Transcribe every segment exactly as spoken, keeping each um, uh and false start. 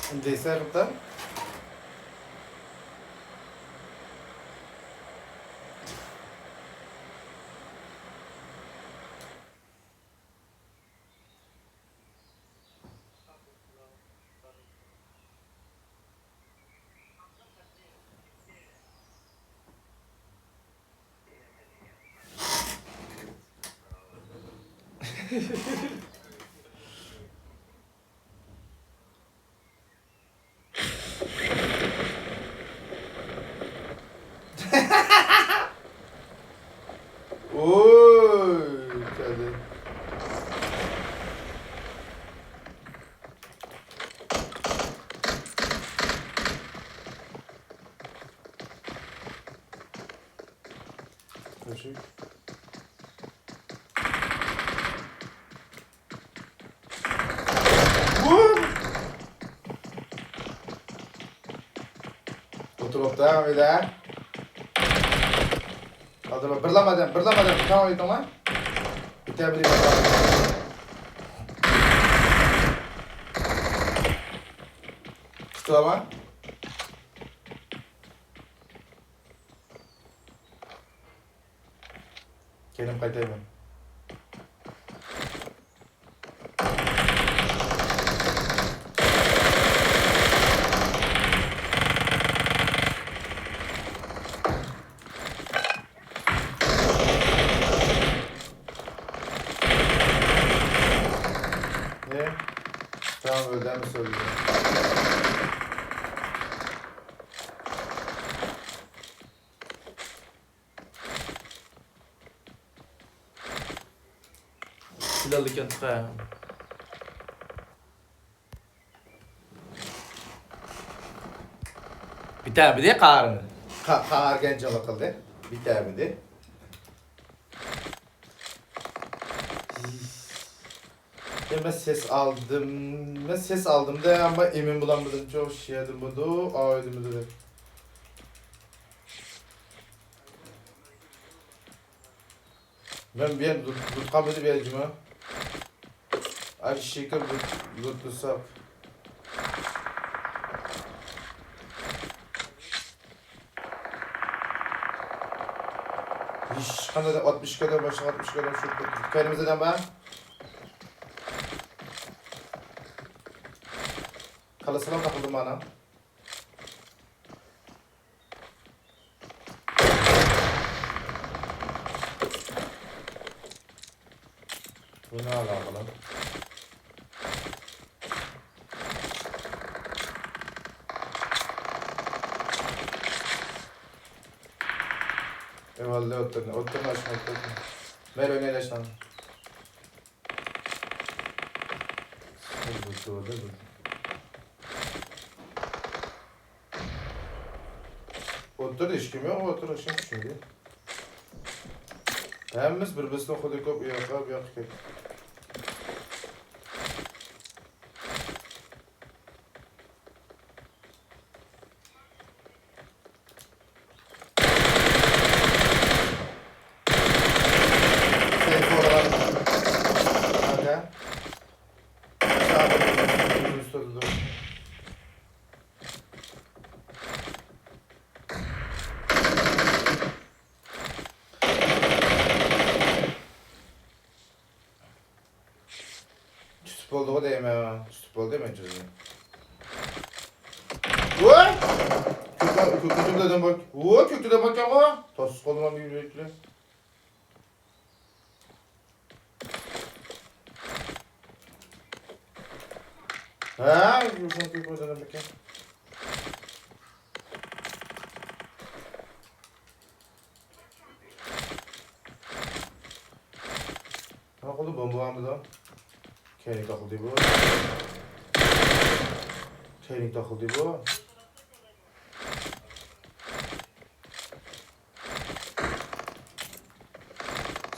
دېسە، قېپتا. ئوي، كەلدى. ئولتۇرۇپتۇ ھەممىدە. ھازىر بىرلا ئادەم، بىرلا ئادەم. تامام ئېيتىڭلار. بىتەر بىر. كۈتۈۋالما. كېلىپ قايتايمەن. Ne? Tamam, öldü mü söyledi? كېلەلىكەن تېخى. بىتەبىدى قارىمى. قا-، قارىگەن جاۋاب قىلدى. بىتەبىدى. يا، مەن سېس ئالدىم. مەن سېس ئالدىم-دە، ئەمما ئېمىن بولالمىدىم. شۇ يەردىمىدۇ، ئايدىمىدۇ دەپ. مەن بۇ يەردە لوت-، لوتقا بېرىپ بېرەي جۇمۇ. ئاي، شېكىر لوت-، لوتلىساق. ھېچقانداق ئاتمىش ئىككى ئادەم، باشقا ئاتمىش ئىككى ئادەم شۇ كەينىمىزدە ئادەم بار. كاللىسىغا تاقىلدىم مانا. بۇنى ئالاقىلىق. ئەۋۋەلدە ئوتتۇرىنى، ئوتتۇرىنى ئاچمايتتۇق. مەيلى، ئوينايلى ئاشۇنداق. بۇ، بۇ، بۇ، بۇ. ئوتتۇرىدا ھېچكىم يوق، ئوتتۇرىدا ھېچكىم چۈشمىدى. ھەممىسى بىر-بىرسىنىڭ خۇدى كۆپ ئۇ ياققا، بۇ ياققا كەتتى. تۇتۇپ بولدىغۇ دەيمەن، تۇتۇپ بولدى مەن جۈزنى. ۋوي! كۆكتە-، كۆكتە دادام بار. ۋوي، كۆكتە دادام باركەنغۇ. توسۇپ قالدىم بىر بىر. ھە، يۈزۈڭ كۆكتە دادام باركەن. ھە، قولدا بومبا بارمىدۇ؟ كەينىگە تاقىلدى بۇ. كەينىگە تاقىلدى بۇ.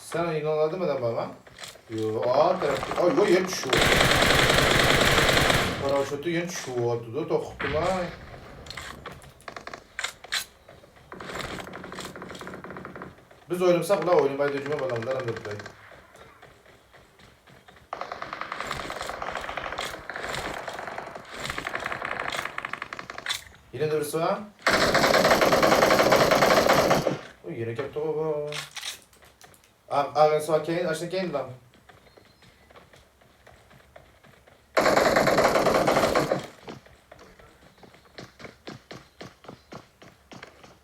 سەن يېنىڭلاردىمۇ ئادەم بارما؟ يوق، ئا تەرەپ. ئاي، ۋاي، يەنە چۈشۈۋاتىدۇ. پاراشوتتا يەنە چۈشۈۋاتىدۇ، توختىماي. بىز ئوينىمىساق، ئۇلار ئوينىمايدۇ، جۇمۇ بالامدار ئەمدى. يەنە بىرسى بار. ئۇ يەنە كەپتىغۇ بۇ. ئا-، ئاغىنىسى بار، كەينى، ئاشۇ كەينىدە.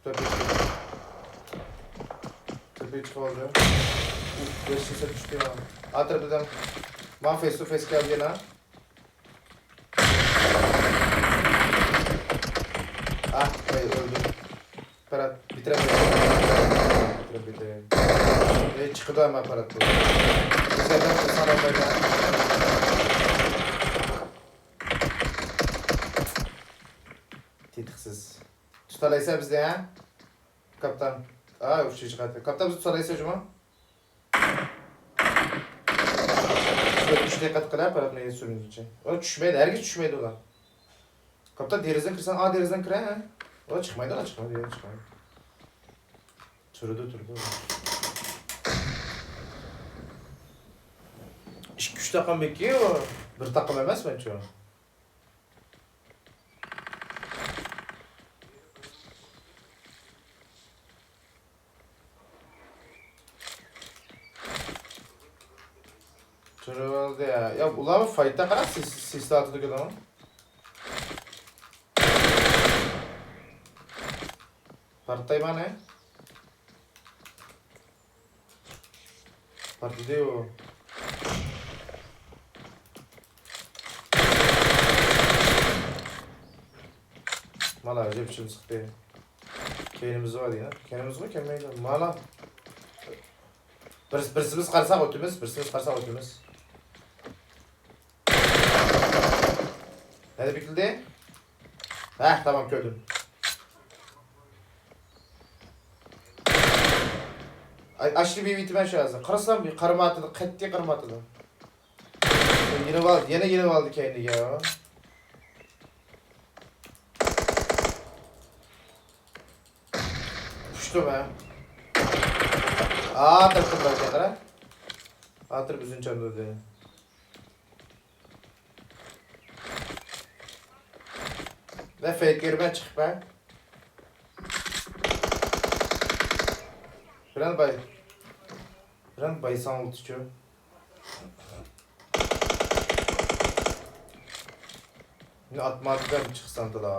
تۆپە چىقتى. تۆپە چىقىۋالدى. ئۇھ، بەش يۈز چۈشتى يا. ئا تەرەپتە. ماڭا فېيس تو فېيس كەلدى يەنە. ئاھ، ۋاي، ئۆلدۈم. پەرەت، بىتىرەپ. بىتىرەپ، بىتىرەپ. ئەي، چىقىدۇ ئەمما پەرەت بۇ. بىزگە بىر قىلساڭ بولمايدۇ. تېتىقسىز. تۇتالايسەن بىزنى، ھە؟ كاپتان. ئا، ئۇچۇش چىقاتتى. كاپتان، بىزنى تۇتالايسەن جۇمۇ؟ ئۈچ دىققەت قىلە، پەرەت مېنى سۈرمىگۈچە. ئۇ چۈشمەيدۇ، ھەرگىز چۈشمەيدۇ ئۇلار. كاپتان، دېرىزىدىن كىرسەن، ئا، دېرىزىدىن كىرە، ھە. ئۇ چىقمايدۇ، ئۇ چىقمايدۇ، ئۇ چىقمايدۇ. تۇرىدۇ، تۇرىدۇ. ئىككى، ئۈچ تاقام بەككى، ئۇ بىر تاقام ئەمەس مەنچۇ. تۇرۇلدى. يا، ئۇلار فايتتا قارا، سىس-، سىسلاتىدۇ كېلىڭ. پارتلايمەن، ھە؟ پارتلىدى ئۇ. مالا، ئەجەب چىم سىقتى. كەينىمىزدە بار دېگەن. كەينىمىزغا كەلمەيدۇ. مالا. بىر، بىرسىمىز قارىساق ئۆتىمىز، بىرسىمىز قارىساق ئۆتىمىز. نەدە بېكىتىلدى؟ ھە، تامام، كۆردۈم. ئاي، ئاشۇ بىر ئېيتىمەن شۇ ھازىر. قارىسام، قارىمايۋاتىدۇ، قەتئىي قارىمايۋاتىدۇ. يېنىۋالدى، يەنە يېنىۋالدى كەينىگە. چۈشتۈم ھە. ئاتىرىپ قىلدى قارا. ئاتىرىپ ئۆزىنى چاندۇردى. ۋە فېيكېر بىلەن چىقىپ بەر. بىرەر باي. بىرەر بايساڭ ئۇلتىچۇ. مېنى ئاتمايدىكەن چىقسام تولا.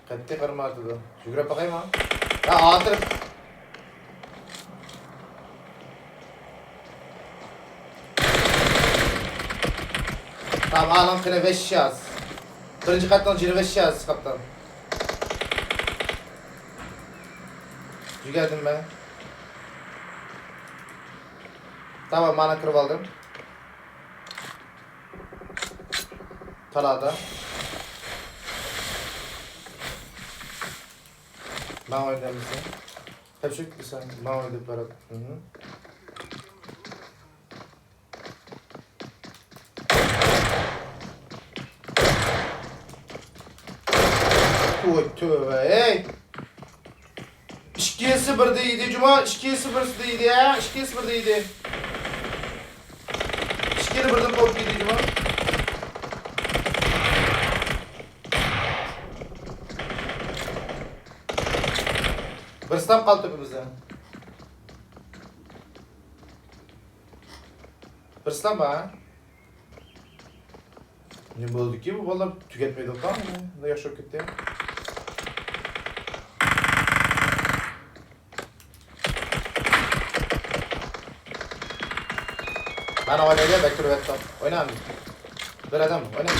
قەتئىي قارىمايۋاتىدۇ. يۈگۈرۈپ باقايمۇ؟ ھە، ھازىر. تامام، قېنى، بەش ياز. بىرىنچى قاتنىڭ جېنى بەش ياز، كاپتان. يۈگۈردۈم مەن. تامام، مانا كىرىپ ئالدىم. تالادا. ماڭا ئوينىمىسەن. تەپشۈرۈپ بېرىسەن. ماڭا ئويناپ بېرىپ. مھم. ۋاي تۆۋە، ئەي! ئىككىسى بىردە يېدى جۇما، ئىككىسى بىردە يېدى، ھە؟ ئىككىسى بىردە يېدى. ئىككىنى بىردىن قويۇپ يېدى جۇما. بىر سىتاپ قالدى تۆپىمىزدە. بىر سىتاپ بار. نېمە بولدىكى بۇ بالىلار؟ تۈگەتمەيدۇ قا. ياخشى بولۇپ كەتتى. مانا ئوينايلى، بەك تۇرۇۋەتتۇق. ئوينا ئەمدى. بىر ئادەم، ئوينا.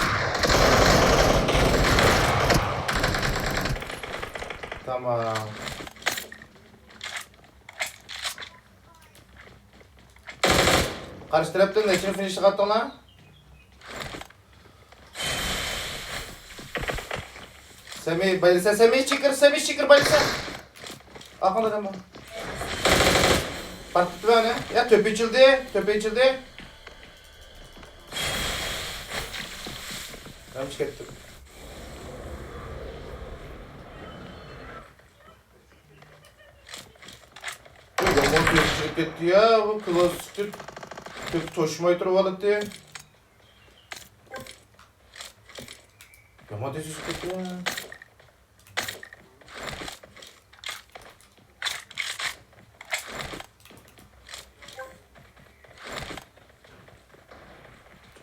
تامام. قارشى تەرەپتىن نەچچىنى فىنىشلىغانتىڭلار؟ سەمى بايلىسا، سەمى چېكىر، سەمى چېكىر بايلىسا. ئاقىل ئادەم بار. پارتلىتىۋەر ئۇنى. يا، تۆپە ئېچىلدى، تۆپە ئېچىلدى. مەن چىقىپ كەتتىم. يامان تۆپە چىقىپ كەتتى يا، بۇ كلاسسىكى تۆپە توشماي تۇرۇۋالاتتى. ئاتۇش چۈشۈپ كەتتى.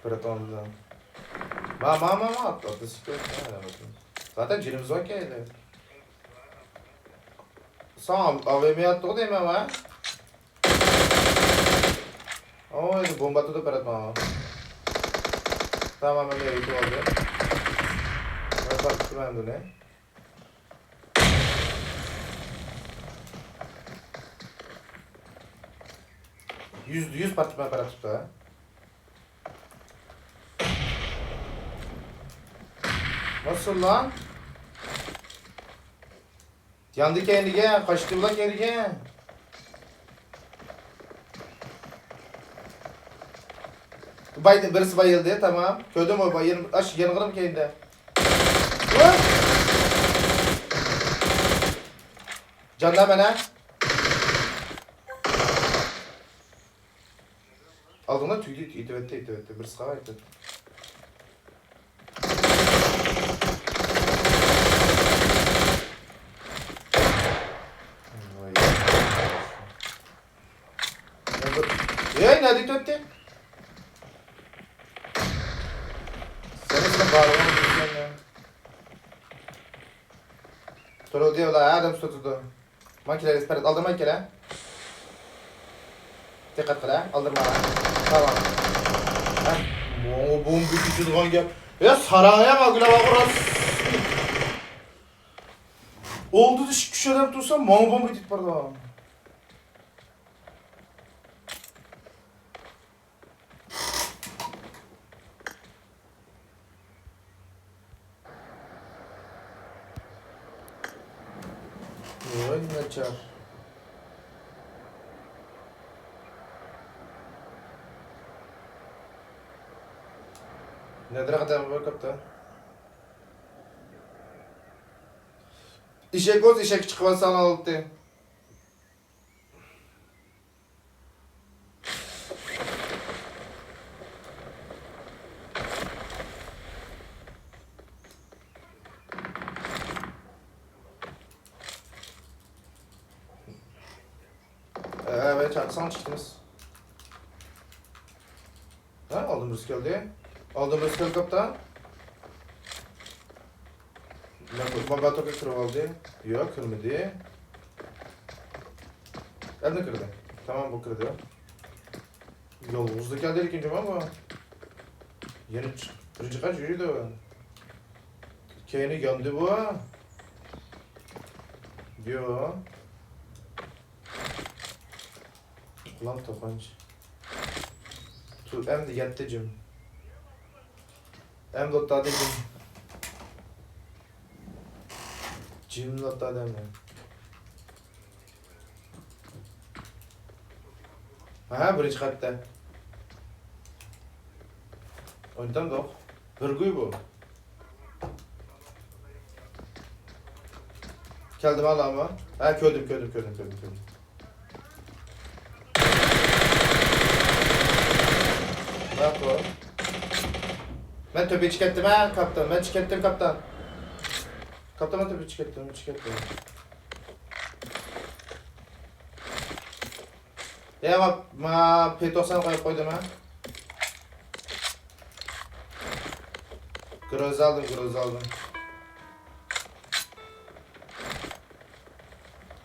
بىر تامدا. ما، ما، ما، ما، ئاتلىسى كۆپ. زاتەن جېنىمىز باركەن ئەمدى. ساڭا ئاۋېمى ئاتتىغۇ دەيمەن، ۋە. ئوي، بومبا ئاتىدۇ، بىر ئاتما. تامام، مەن يېتىپ ئالدىم. مەن تارتىپ تۇرىمەن بۇنى. يۈزدە يۈز پارتلاپ بېرىپتۇ. ماسۇللان. ياندى كەينىگە، قاچتى بۇلار كەينىگە. باي-، بىرسى بايىلدى، تامام. كۆردۈم، ئۇ بايىل-، ئاش يانغىنىم كەينىدە. ۋاي! جاندا مانا. ئالدىڭدا تۈگدى، ئېتىۋەتتى، ئېتىۋەتتى. بىرسى قاغا ئېتىۋەتتى. ۋاي. ۋاي، نەدە ئېتىۋەتتى؟ سەن، سەن بارغان بىلسەن يا. تۇرۇلدى، ئۇلار ئادەم تۇتىدۇ. مانا كېلەيلى، پەرەت، ئالدىرماي كېلە. دىققەت قىلە، ئالدىرما. تامام. ھە؟ بومبا، بومبا تېتىدىغان گەپ. يا ساراڭ يا، ماگۇلا باغۇراس. ئالدىدا ئىككى ئۈچ ئادەم تۇرسا، ماڭا بومبا تېتىپ بارىدۇ. ۋاي ناچار. نەدىرە قاتارغا بېرىپ قاپتۇ. ئېشەك بولسا ئېشەككە چىقىۋالسا ئالاتتى. ئەۋە چاقساڭ چىقتىمىز. ھە، ئالدىن بىرسى كەلدى. ئالدىن بىرسى كەلدى، كاپتان. مەن باتوكقا كىرىپ ئالدى. ياق، كىرمىدى. ئەمدى كىردى. تامام، بۇ كىردى. يالغۇزلا كەلدى لېكىن جۇما بۇ. يەنە چىق-، بىرىنچى قات يۈرىدۇ. كەينى ياندى بۇ. يو. ئۇلان توپانچا. تۇ، ئەمدى يەتتە جىم. ئەمدى ئوتتادى جىم. جىملا ئوتتادى ئەمدى. ھە، بىرىنچى قەتتە. ئوينىتامدۇق؟ بىر گۇي بۇ. كەلدىم، ئالامۇ؟ ھە، كۆردۈم، كۆردۈم، كۆردۈم، كۆردۈم، كۆردۈم. ماقۇل. مەن تۆپە ئىچىپ كەتتىم، ھە، كاپتان. مەن چىقىپ كەتتىم، كاپتان. كاپتان، مەن تۆپە ئىچىپ كەتتىم، ئىچىپ كەتتىم. يا، ما، ما، پى توقسان قويۇپ قويدۇم، ھە. گروزا ئالدىم، گروزا ئالدىم.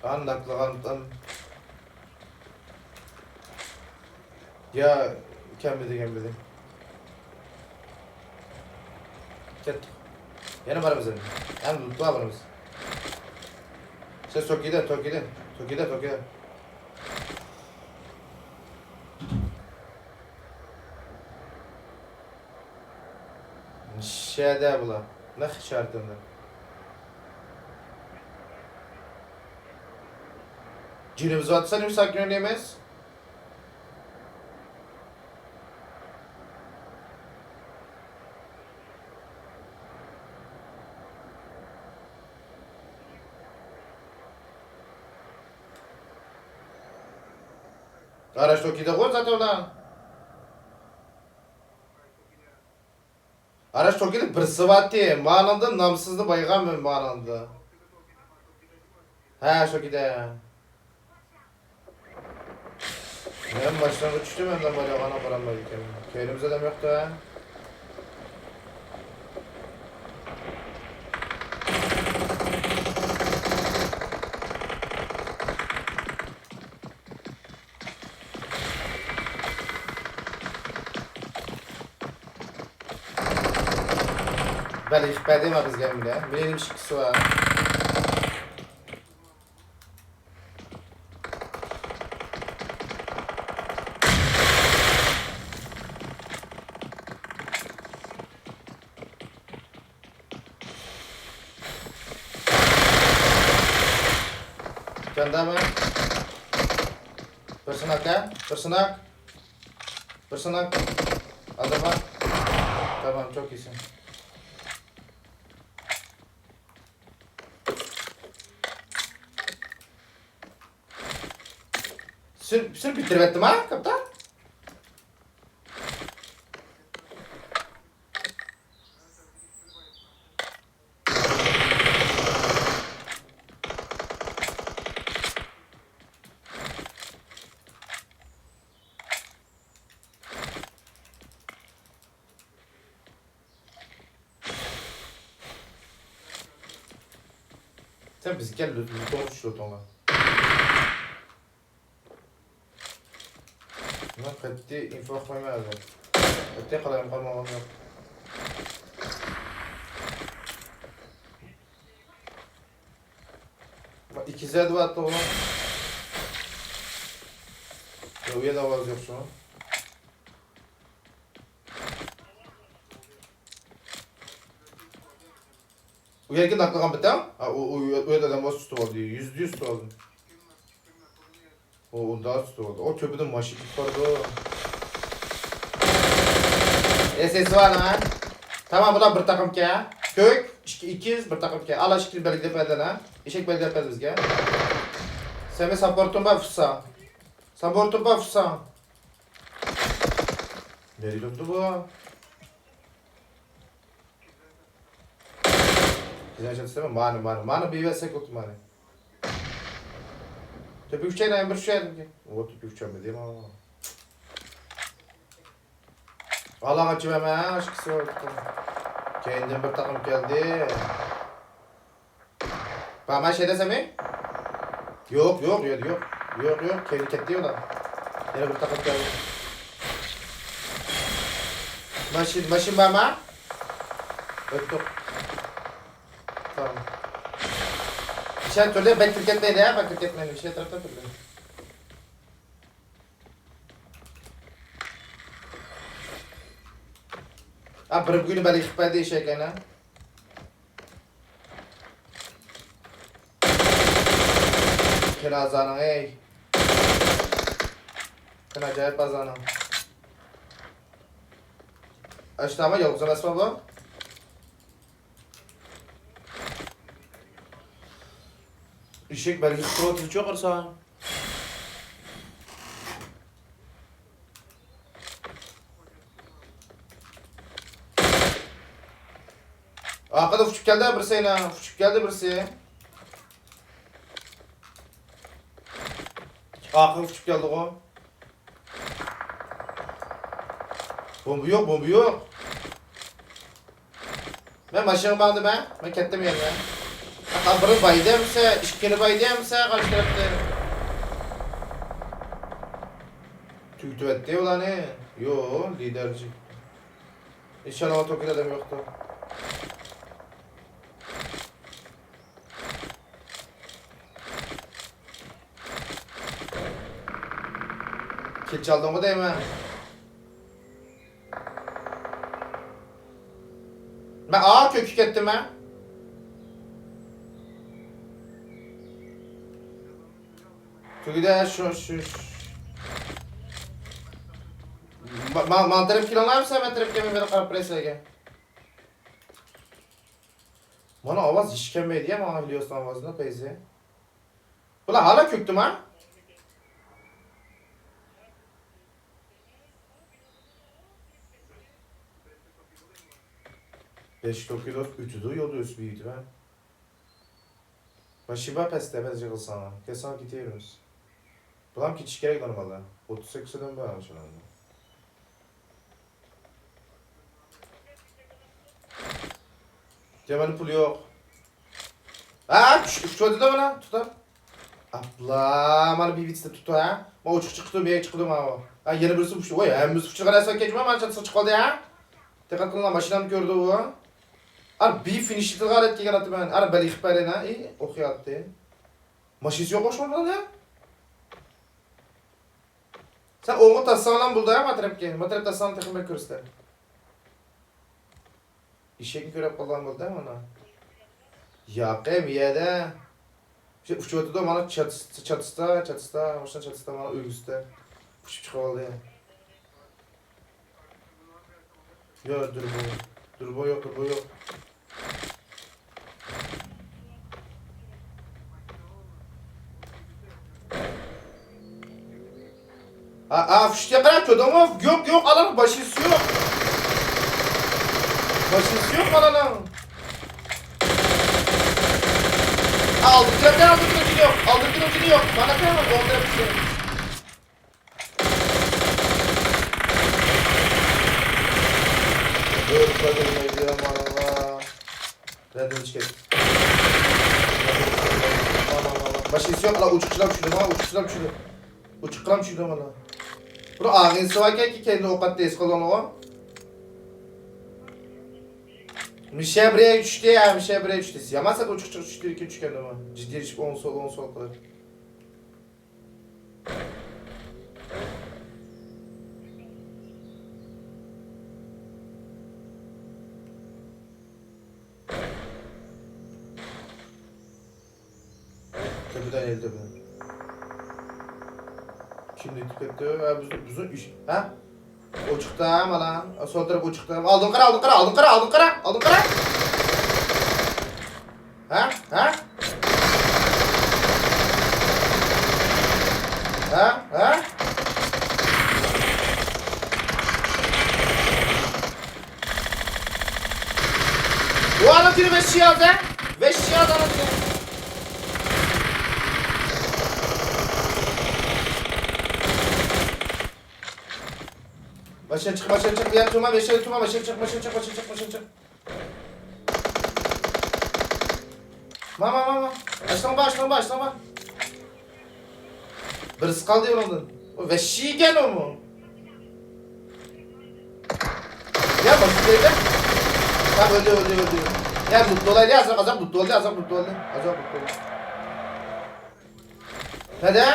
قانداقلىغانتىم. يا، كەلمىدى، كەلمىدى. كەتتۇق. يەنە بارىمىز ئەمدى. ئەمدى لوتلار بارىمىز. سىز توكىدا، توكىدا، توكىدا، توكىدا. نىشەدە بۇلار. نەق ئىشارىتىمدە. جېنىمىز ئاتسا نېمە ساكىن ئوينايمىز؟ ئاراش توكىدا غۇ زاتى ئۇلار. ئاراش شۇ كۈنى بىرسى بارتى، مانىڭدا نامسىزنى بايغانمەن مانىڭدا. ھە، شۇ كۈنى. مەن ماشىنىغا چۈشتۈم، ئەمدى بارىدىغانا بارالمايدىكەن. كەينىمىزدە ئادەم يوقتۇ ھە. بەلگە قىلىپ بەردى ما بىزگە بىلە. مېنىڭ ئىككىسى بار. جاندارمۇ؟ بىر سىناك ھە؟ بىر سىناك. بىر سىناك. ئادىرغا. تامام، چوك يېسۇن. سۈر-، سۈرۈپ بىتتۈرۈۋەتتىم ھە، كاپتان؟ سەن بىزگە كەل، لوتۇڭ چۈش، لوتۇڭغا. مەن قەتئىي ئىنفو قويماي ھازىر. قەتئىي قالايمىقان بولغان يوق. ئىككى زەدە بار توغرا. يا، ئۇ يەردە ئاۋاز يوق شۇ. ئۇ يەرگە ناقلىغان بىتەڭ. ھا، ئۇ، ئۇ، ئۇ يەردە ئادەم بولسا تۇتۇۋالدى. يۈزدە يۈز تۇتۇۋالدى. ئۇ، ئۇ داس تۇتۇۋالدى. ئۇ تۆپىدىن ماشىنا كېتىپ بارىدۇ. ئېس ئېس بار ھە. تامام، بۇلار بىر تاقىمكەن. كۆك، ئىككى، ئىككىز، بىر تاقىمكەن. ئالا ئىككىنى بەلگىلەپ بەردىلە. ئېشەك بەلگىلەپ بەردى بىزگە. سەن ساپورتۇم بار، فۇتسا. ساپورتۇم بار، فۇتسا. نەگە تۇرۇپتۇ بۇ؟ كېلەجەك دېسەم، مانا، مانا، مانا بىۋەسەك بولدى، مانا. تۆپە ئۈچەيدە، بىر ئۈچەيدىكى. ئۇ تۆپە ئۈچەيمىدى، مانا. ئالاڭ ئاچىۋەرمە، ئىككىسى. كەينىدىن بىر تاقىم كەلدى. بارما شەيدە سەمى؟ يوق، يوق، يوق، يوق. يوق، يوق، كەينى كەتتى ئۇلار. يەنە بىر تاقىم كەلدى. ماشىنا، ماشىنا بارما؟ ئۆتتۇق. تامام. ئىشەن تۈردى، بەك كىرىپ كەتمەيلى ھە، بەك كىرىپ كەتمەيلى. ئىشەن تەرەپتە تۈردى. ھە، بىر بۈگۈنى بەلگە قىلىپ بەردى ئىشەن ھە. قېنى ئازانىڭ ئەي. قېنى ئاجايىپ ئازانىڭ. ئاشۇنداقمۇ يالغۇز ئەمەسمۇ بۇ؟ ئىشەك بەلگە قىلىۋاتىدۇ چوقۇرسا. ئارقىدا ئۇچۇپ كەلدى بىرسى، يەنە ئۇچۇپ كەلدى بىرسى. ئارقىغا ئۇچۇپ كەلدىغۇ. بومبا يوق، بومبا يوق. مەن ماشىنىغا ماڭدىم ھە. مەن كەتتىم يەنە. ئاتا بىرى بايدى ئەمسە، ئىككىنى بايدى ئەمسە، قارشى تەرەپتە. تۈگىتىۋەتتى ئۇلارنى. يو، لىدەرچى. ئىنشاللا توكىدا ئادەم يوقتۇ. كىل چالدىڭغۇ دەيمەن. مەن ئا كۆككە كەتتىم مەن. تۈگىدە شۇ، شۇ، شۇ. ما، ما، ما تەرەپ كېلىڭلار، سەن مەن تەرەپ كەلمەي مەن قاراپ بېرەي سىلەرگە. مانا ئاۋاز ھېچ كەلمەيدۇ يا، ماڭا ھېلىيوسنىڭ ئاۋازىنىڭ پەيزى. بۇلار ھالا كۆكتىما؟ بەش كىلو ئۆتىدۇ يولدا ئۆسۈپ يېتىپ، ھە؟ ماشىنا بار پەستە، پەس يىغىلساڭلار. كەلسەڭلار كېتىۋېرىمىز. بۇلام كېتىش كېرەك نورمالدا. ئوتتۇز سەككىز ئادەم بار ماشىنامدا. يا مانا پۇل يوق. ھە، چۈش-، ئۇچۇۋاتىدۇ مانا، تۇتا. ئاپلا، مانا بىۋىتسىدە تۇتا، ھە. ما ئوچۇق چىقىدۇ، مېيەك چىقىدۇ، ماۋۇ. ھە، يەنە بىرسى ئۇچ-، ۋاي، ھەممىسى ئۇچرىغان ئەسەر كەچمە، مانا چاتسا چىقىپ قالدى، ھە. دىققەت قىلىڭلار، ماشىنامنى كۆردى ئۇ. ئارا بىر فىنىش قىلغان رەت كەلگەن ئاتىمەن. ئارا بەل يىقىپ بەرەينا. ئى، ئوخياتتى. ماشىنىسى يوق ئوخشىمامدۇ يا؟ سەن ئوڭغا تاسساڭلام بولدى، ما تەرەپكە. ما تەرەپ تاسساڭ تېخىمۇ بەك كۆرسىتەر. ئېشەكنى كۆرۈپ قالغان بولدى مانا. ياقەي، مىيەدە. شۇ ئۇچۇۋاتىدۇ، مانا چاتستا، چاتستا، چاتستا، ماشىنا چاتستا، مانا ئۆگزىدە. ئۇچۇپ چىقىۋالدى. ياق، دۇربۇن. دۇربۇن يوق، دۇربۇن يوق. ھا، ھا، فىشكە قارا، كۆردۈڭمۇ؟ يوق، يوق، ئانىنىڭ ماشىنىسى يوق. ماشىنىسى يوق ئانىنىڭ. ئالدى تەرەپتە، ئالدى تەرەپتە يوق. ئالدى تەرەپتە يوق. مانا قاراڭ، ئوڭ تەرەپتە. ماشىنىسى يوق، ئالا ئوچۇقچىلار چۈشىدۇ، مانا ئوچۇقچىلار چۈشىدۇ. ئوچۇقچىلار چۈشىدۇ، مانا. بۇنىڭ ئاغىنىسى باركەنكى، كەينىدىن ئوق ئاتتى، ھېس قىلدىڭلىغۇ؟ مىشە بىرەي چۈشتى، ھە، مىشە بىرەي چۈشتى. يامان سەت ئوچۇقچىغا چۈشتى، كېيىن چۈشكەندىمۇ. جىددىيلىشىپ ئوڭ سول، ئوڭ سول قىلىپ. تۆپىدە ئەيلى تۆپىدە. كىم ئۆتۈپ كەتتى؟ ھە، بىزنىڭ، بىزنىڭ ئىش. ھە؟ ئوچۇقتا مانا. سول تەرەپ ئوچۇقتا. ئالدىن قارا، ئالدىن قارا، ئالدىن قارا، ئالدىن قارا، ئالدىن قارا. ھە؟ ھە؟ ھە؟ ھە؟ ۋاي، ئانا تۈرى ۋەھشىي ھالدا. ۋەھشىي ھالدا ئانا تۈرى. ماشىنا چىق، ماشىنا چىق، يا تۇرما، ماشىنا تۇرما، ماشىنا چىق، ماشىنا چىق، ماشىنا چىق، ماشىنا چىق. ما، ما، ما، ما. ئاشتىڭ با، ئاشتىڭ با، ئاشتىڭ با. بىرسى قالدى ئۇنىڭدىن. ئۇ ۋەھشىي ئىكەن ئۇمۇ. يا، باشقا يەردە. تامام، ئۆلدى، ئۆلدى، ئۆلدى. يا، لوت تولايلى، ئازراق، ئازراق لوت تولايلى، ئازراق لوت تولايلى. ئازراق لوت تولايلى. نەدە؟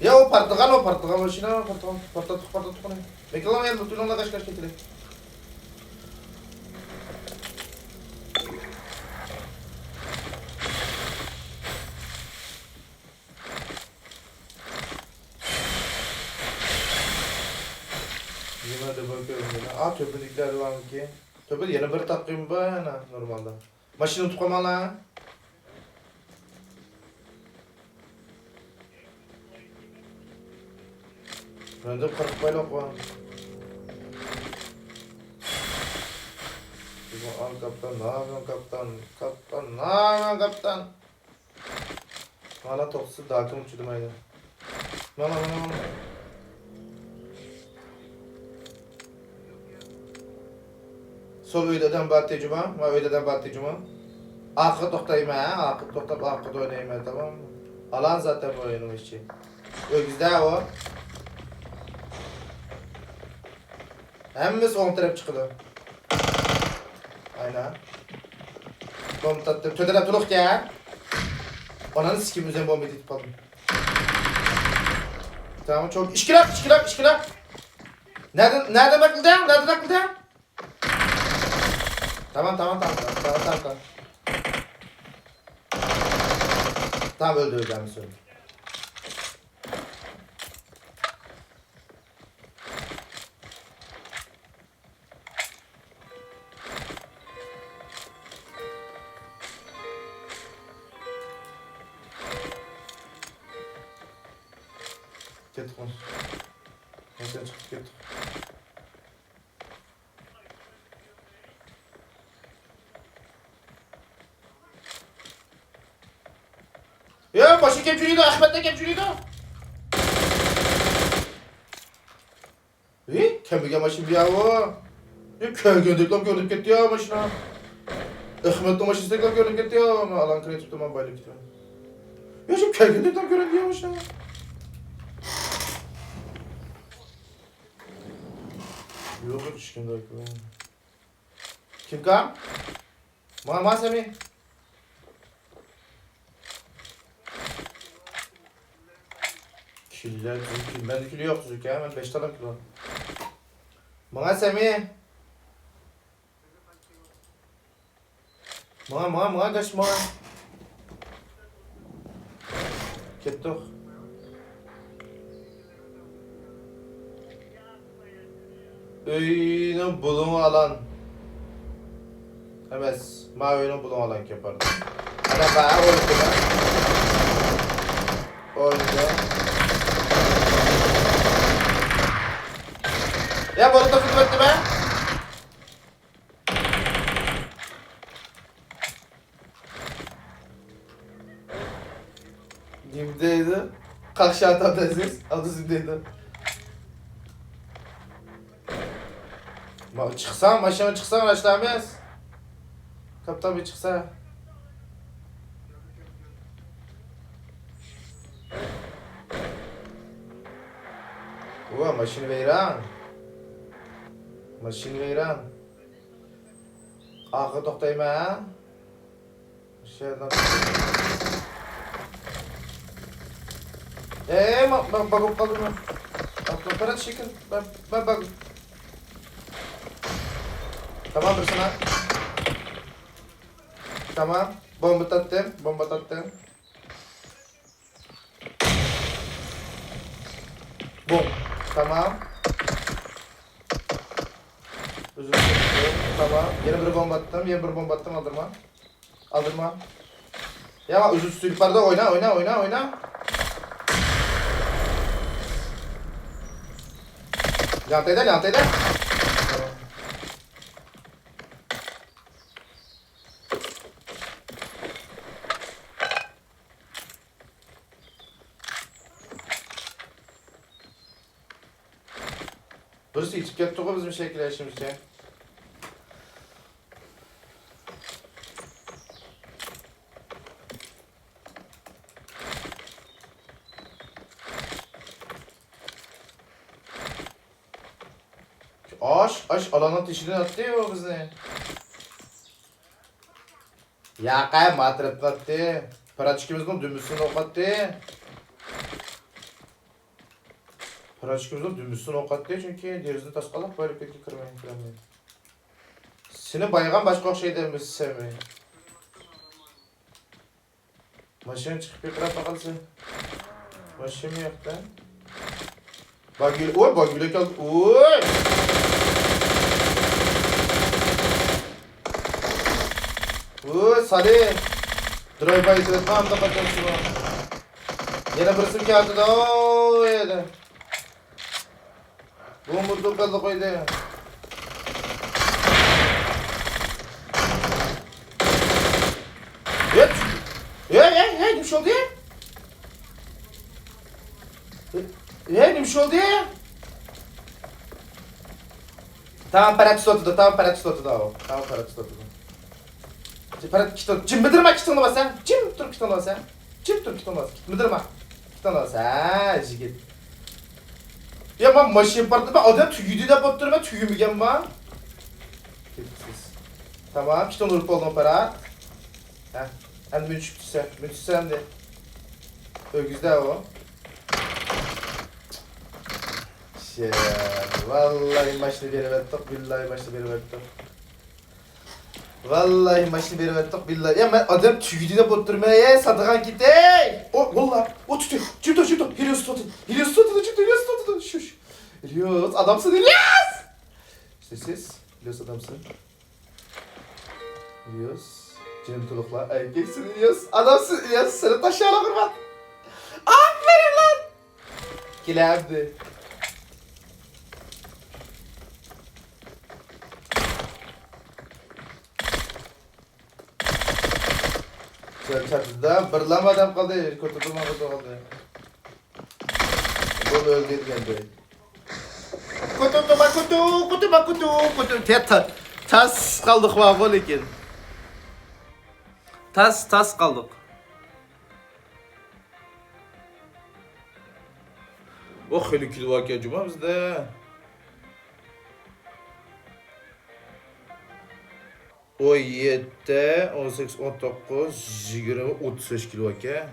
يا، ئۇ پارتلىغان، ئۇ پارتلىغان ماشىنا، پارتلىغان، پارتلاتتۇق، پارتلاتتۇق ئۇنى. مېكىلام يەنە تۇرۇڭلار، قاچ، قاچ كېتىلى. نېمە دەپ كۆرۈندى؟ ئا، تۆپىدىكىلەر بارمىكىن؟ تۆپىدە يەنە بىر تاقىم بار، يەنە نورمالدا. ماشىنا ئۇنتۇپ قالماڭلار. مەندىن قورقۇپ قايلۇق بۇ. بۇ ئان كاپتان، نامەن كاپتان، كاپتان، نامەن كاپتان. مانا توختىسا داكىم چىدىمايدۇ. مانا، مانا، مانا. سول ئۆيدە ئادەم بار تېجۇما، ما ئۆيدە ئادەم بار تېجۇما. ئارقىغا توختايمەن، ھە، ئارقىغا توختاپ، ئارقىدا ئوينايمەن، تامام. ئالان زاتەن بۇ ئويۇننىڭ ئىچى. ئۆگزىدە ئۇ. ھەممىسى ئوڭ تەرەپ چىقىدۇ. ئاينا. بومبا تاتتىم. تۆتەلەپ تۇرۇقكەن. ئانانى سىكىم ئۆزۈم بومبا تېتىپ قالدىم. تامام، چوك. ئىككىلەپ، ئىككىلەپ، ئىككىلەپ. نەدە، نەدە بەكلىدى؟ نەدە بەكلىدى؟ تامام، تامام، تامام، تامام، تامام، تامام. تامام، ئۆلدى، ئۆلدى، ھەممىسى ئۆلدى. كەتتۇق. مەيدان چىقىپ كەتتۇق. يا، ماشىنا كەپ يۈرىدۇ، ئەخمەتلەر كەپ يۈرىدۇ. ھېي، كەلمىگەن ماشىنا بۇ يا ئۇ. يا، كەلگەندەكلا كۆرۈنۈپ كەتتى يا ماشىنا. ئەخمەتنىڭ ماشىنىسىدەكلا كۆرۈنۈپ كەتتى يا. مەن ئالان كىرىۋېتىپتىمەن، بايلىپ كېتىمەن. يا، شۇ كەلگەندەكلا كۆرۈندى يا ماشىنا. يوق، چۈشكەندەك. كىمكام؟ ماڭا، ماڭا سەمى. كىللەر تۈزۈك، مەندە كىلو يوق تۈزۈك ھە، مەن بەش تالام كىلو. ماڭا سەمى. ماڭا، ماڭا، ماڭا، داش، ماڭا. كەتتۇق. ئۆينىڭ بۇلۇڭى ئالان. ئەمەس، ما ئۆينىڭ بۇلۇڭى ئالان كەپ بارىدۇ. ئەنە بار، ئوينىدى. ئوينىدى. يا، بولۇپلا خىزمەتتىمە. نېمە دەيدۇ؟ قاقشاتامدۇ ئەزىز؟ ئابدۇز نېمە دەيدۇ؟ ما-، چىقساڭ، ماشىنىغا چىقساڭ، راشلامىز. كاپتان بىر چىقسا. ۋا، ماشىنا ۋەيران. ماشىنا ۋەيران. ئاخىرى توختايمەن. شۇ يەردىن. ئەي، ما-، ما-، باگ بولۇپ قالدىم مەن. ئاپتو قارا شېكىل. مەن، مەن باگ. تامام، بىرسىنى. تامام. بومبا تاتتىم، بومبا تاتتىم. بوم. تامام. ئۈزۈلۈپ كەتتى. تامام. يەنە بىر بومبا ئاتتىم، يەنە بىر بومبا ئاتتىم، ئالدىرما. ئالدىرما. يا، ئۈزۈل سۈيۈپ بار دا، ئوينا، ئوينا، ئوينا، ئوينا. لياڭتەيدە، لياڭتەيدە. بىرسى ئېتىپ كەتتىغۇ بىزنىڭ شەكىل ئەشىمىزچە. ئاش، ئاش، ئالاننىڭ تېشىدىن ئاتتى ئۇ بىزنى. ياقە، ماترىتتىن ئاتتى. پىراچكىمىزنىڭ دۈمبىسىدىن ئوق ئاتتى. پىراچكىمىزنىڭ دۈمبىسىدىن ئوق ئاتتى، چۈنكى دېرىزىنى تاسقانلاپ بايرىپ كەتكەن، كىرمەي، كىرەلمەيدۇ. سېنى بايىغان باشقا ئوخشايدۇ ئەمىسە سەمى. ماشىنا چىقىپ بىر قاراپ باقالىسەن. ماشىنىمۇ يوق-دە. باگىل-، ۋوي، باگىلەر كەلدى. ۋوي! ۋوي، سالى! درايۋ باي ئېتىۋەتمە، ئانداق قاچامسىلار. يەنە بىرسى كەلدى-دە، ۋوي، يەنە. بۇ مۇردۇق قالدى قويدى. ھېي! ھېي، ھېي، ھېي، نېمە ئىش بولدى؟ ھېي، نېمە ئىش بولدى؟ تامام پەرەت تۇتۇۋاتىدۇ، تامام پەرەت تۇتۇۋاتىدۇ ئاۋۇ. تامام پەرەت تۇتۇۋاتىدۇ. پەرەت، كىتىڭ، جىم، مىدىرما، كىتىڭنى باسا. جىم تۇرۇپ كىتىڭنى باسا. جىم تۇرۇپ كىتىڭنى باسا. مىدىرما. كىتىڭنى باسا. ھە، يىگىت. يا، مەن ماشىنا پارتلىدى، مەن ئادەم تۈگىدى دەپ ئولتۇرىمەن، تۈگىمىگەنما؟ كېتىپسىز. تامام، كىتىڭنى ئۇرۇپ بولدۇڭ، پەرەت. ھە، ئەمدى مېنى چۈشۈپ چۈشسە، مېنى چۈشسە ئەمدى. ئۆگۈزدە ئۇ. شە، ۋاللاھى ماشىنا بېرىۋەتتۇق، بىللاھى ماشىنا بېرىۋەتتۇق. ۋاللاھى ماشىنا بېرىۋەتتۇق، بىللاھى. يا، مەن ئادەم تۈگىدى دەپ ئولتۇرمەن، ئەي، ساتىدىغان كېتەي. ئو، ۋاللا، ئو، تۇتتى. جىم تۇر، جىم تۇر. ئىلياس تۇتتى. ئىلياس تۇتتى، جىم تۇر، ئىلياس تۇتتى. شۇش. ئىلياس، ئادامسەن، ئىلياس! سىز، سىز، ئىلياس ئادامسەن. ئىلياس، جېنىم تولۇقلا، ئەركەكسىز ئىلياس، ئانامسىز ئىلياس، سېنى تاشلايلا قۇربان. ئاپىرىن لان! كېلەمدى. چاتىدا بىرلام ئادەم قالدى. كوتۇدۇما كوتۇ قالدى. بۇ ئۆلگەن دېگەندەك. كوتۇدۇما كوتۇ، كوتۇما كوتۇ، كوتۇ. تە-، تە-، تاس قالدۇق بۇ لېكىن. تاس، تاس قالدۇق. ئۇ خېلى كېلىۋاتكەن جۇما بىزدە. ئون يەتتە، ئون سەككىز، ئون توققۇز، يىگىرمە، ئوتتۇز بەش كېلىۋاتكەن.